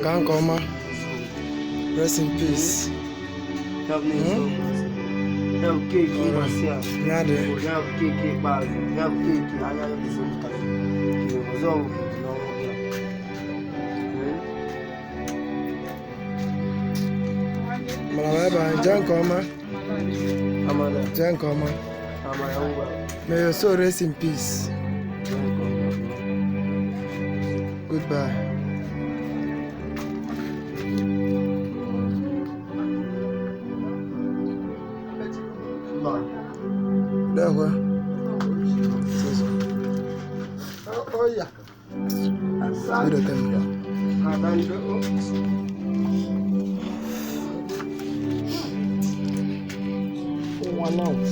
Gaa nke ọma. Rest in peace. Ya bụ n'eziokwu. Ya bụ keeki ịmasị a. Ya dị. Ya bụ keeki ikpeazụ. Ya bụ keeki anya ya bụzi pụtara. Ọzọ bụ n'ọnwụ gị a. Mara bye bye. Jee nke ọma. Amara. Jee nke ọma. Amara ngwa. May your soul rest in peace. Goodbye. Mba. Dekwe. Oh yeah. Bidote m. Ada ndị One out.